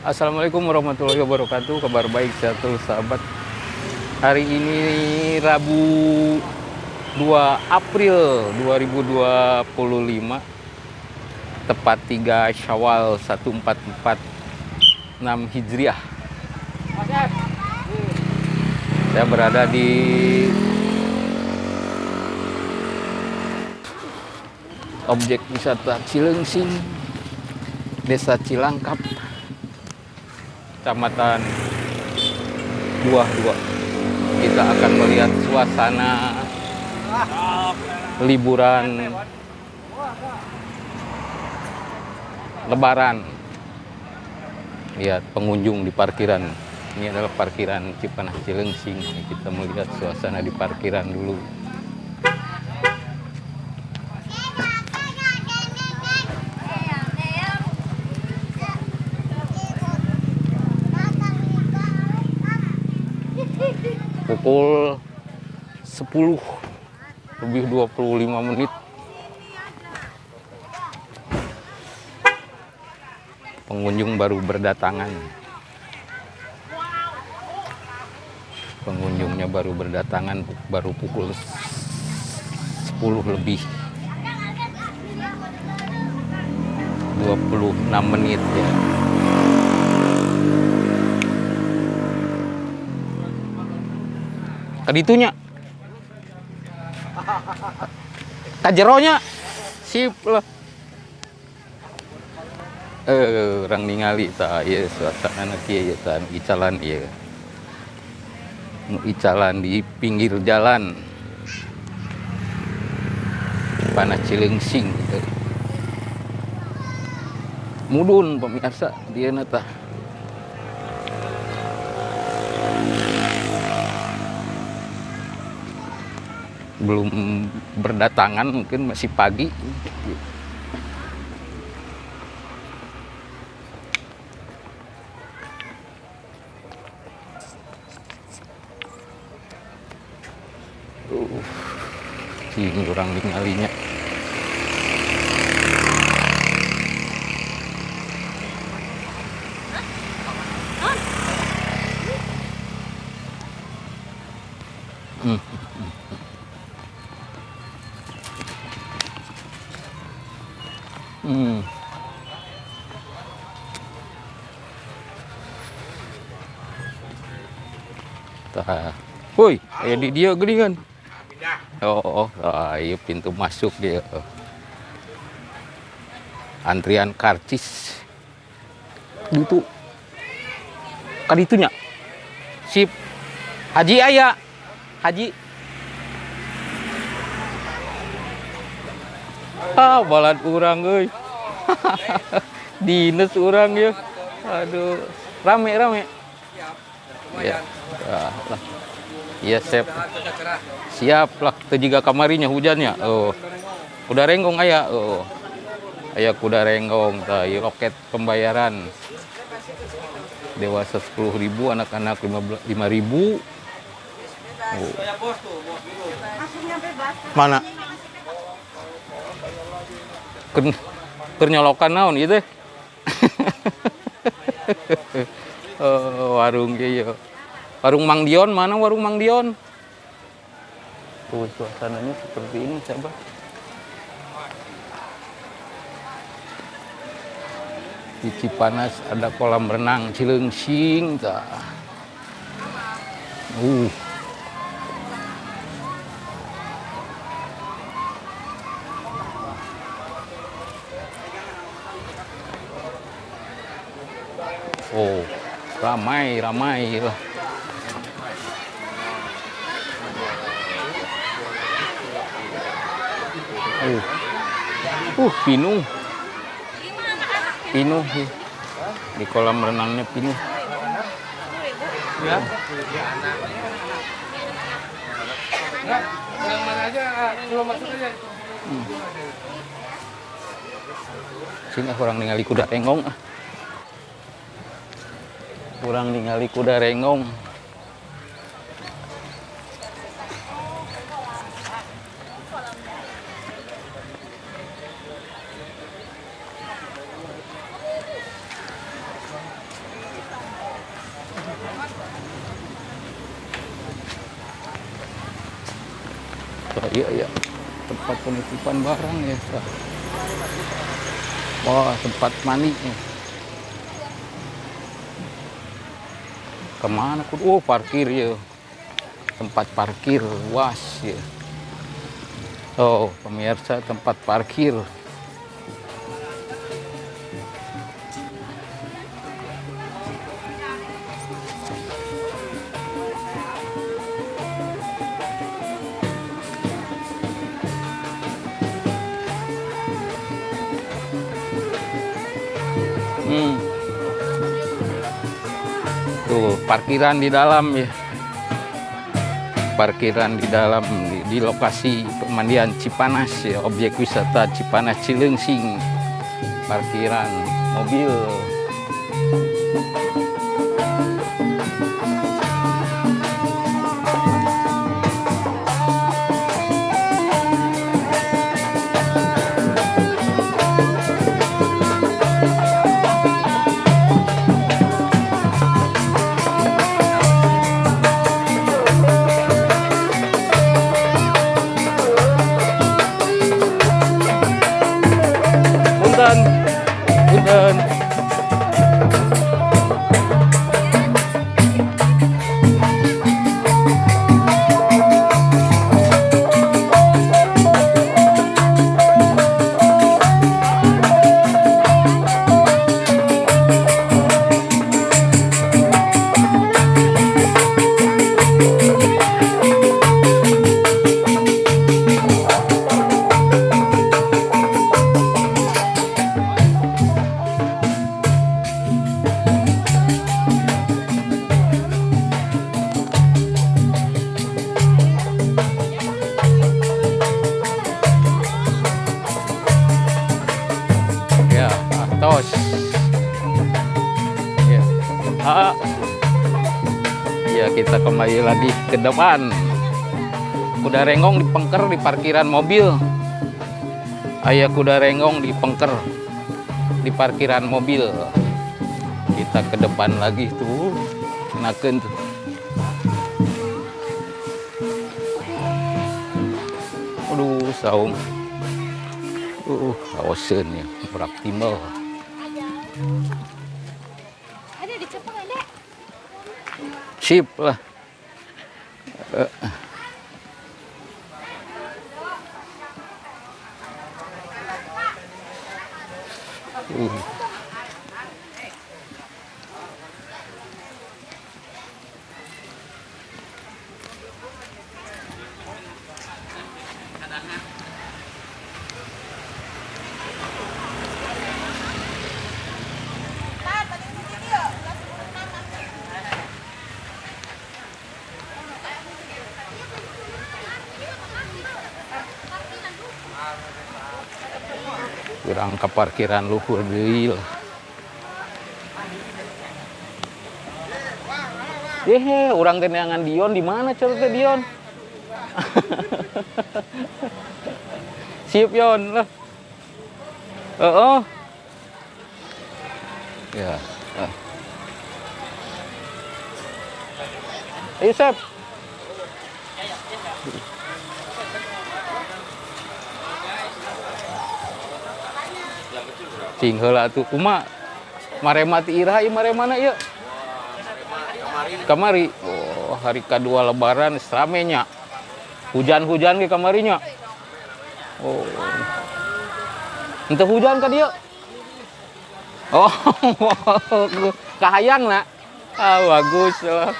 Assalamualaikum warahmatullahi wabarakatuh. Kabar baik sehat terus sahabat. Hari ini Rabu 2 April 2025, tepat 3 Syawal 1446 Hijriah. Saya berada di objek wisata Cileungsing, Desa Cilangkap, Kecamatan Buah Dua. Kita akan melihat suasana liburan Lebaran. Lihat pengunjung di parkiran. Ini adalah parkiran Cipanas Cileungsing. Kita melihat suasana di parkiran dulu. Pukul 10 lebih 25 menit. Pengunjung baru berdatangan. Pengunjungnya baru berdatangan, baru pukul 10 lebih 26 menit ya. Kaditunya kajeronya sip lah. Orang ningali ta ieu suasana kieu ieu ta icalan ieu. Nu icalan di pinggir jalan Cipanas Cileungsing gitu. Mudun pemirsa dieuna tah. Belum berdatangan, mungkin masih pagi. Cing kurang ningalinya. Tah. Woi, aya di dieu geuningan. Oh, ieu pintu masuk dia. Antrian karcis. Ditu. Kaditunya. Sip. Haji aya. Haji. Ah, balad urang euy. Dinas urang ya. Aduh, rame-rame. Ya. Lah. Iya, siap. Siap lah, teu jiga kamarinya hujannya. Oh. Kuda renggong aya. Oh. Aya kuda renggong tah, ieu loket pembayaran. Dewasa 10.000, anak-anak 5.000. Oh. Mana? Keur nyolokan naon ieu teh? Oh, warung ieu. Warung Mang Dion, mana warung Mang Dion? Tuh suasananya seperti ini, sahabat. Di Cipanas ada kolam renang Cileungsing tah. Oh, ramai ramai lah. Pinuh. Pinuh ya. Di kolam renangnya pinuh. Ya. Yang mana aja, belum masuk aja. Sini kurang ningali kuda renggong. Kurang ningali kuda renggong. Oh, iya, tempat penitipan barang ya. Wah, tempat mandi ya. Kemana kudu? Oh, parkir ya. Tempat parkir luas ya. Oh, pemirsa, tempat parkir. Tuh, parkiran di dalam ya. Parkiran di dalam di lokasi pemandian Cipanas ya, objek wisata Cipanas Cileungsing. Parkiran mobil. Punten. Punten. Ya, tos. Ya. Ah. Ya, kita kembali lagi ke depan. Kuda renggong dipengker di parkiran mobil. Aya kuda renggong dipengker di parkiran mobil. Kita ke depan lagi tuh. Enakeun tuh. Aduh, saung. Kaoseun ya, berak timbel. Ada di Jepang ada. Sip lah. Kurang ke parkiran luhur deui lah. Yehe, urang teh neangan Dion di mana cer teh Dion? Sip Yon lah. Heeh. Ya. Ayo Sep. Cing heula atuh kumaha? Marema ti iraha ieu maremana ieu? Kamari. Oh, hari kedua lebaran rame nya. Hujan-hujan ke kamarinya. Oh. Henteu hujan ka dieu? Oh, kahayang na. Ah, bagus lah.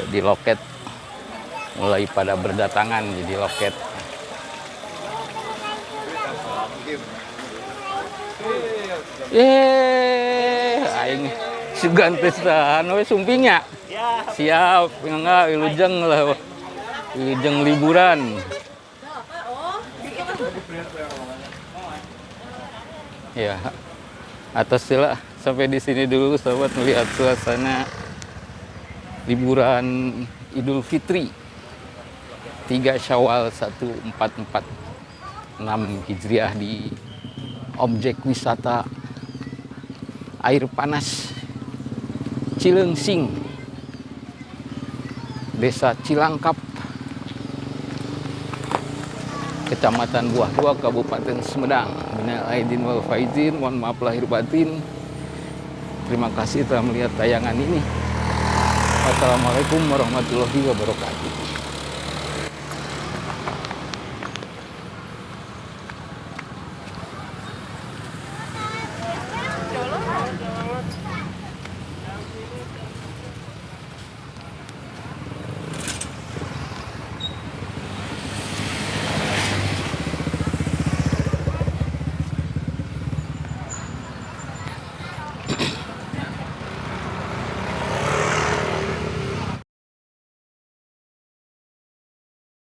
Di loket mulai pada berdatangan jadi loket. Yeay, aing sugan teh we sumpingnya. Siap, enggak wilujeng lah. Wilujeng liburan. Ya. Atas sila sampai di sini dulu sahabat melihat suasana liburan Idul Fitri 3 Syawal 1446 Hijriah di objek wisata air panas Cileungsing. Desa Cilangkap, Kecamatan Buah Dua, Kabupaten Sumedang. Minal aidin wal faizin, mohon maaf lahir batin. Terima kasih telah melihat tayangan ini. Wassalamualaikum warahmatullahi wabarakatuh.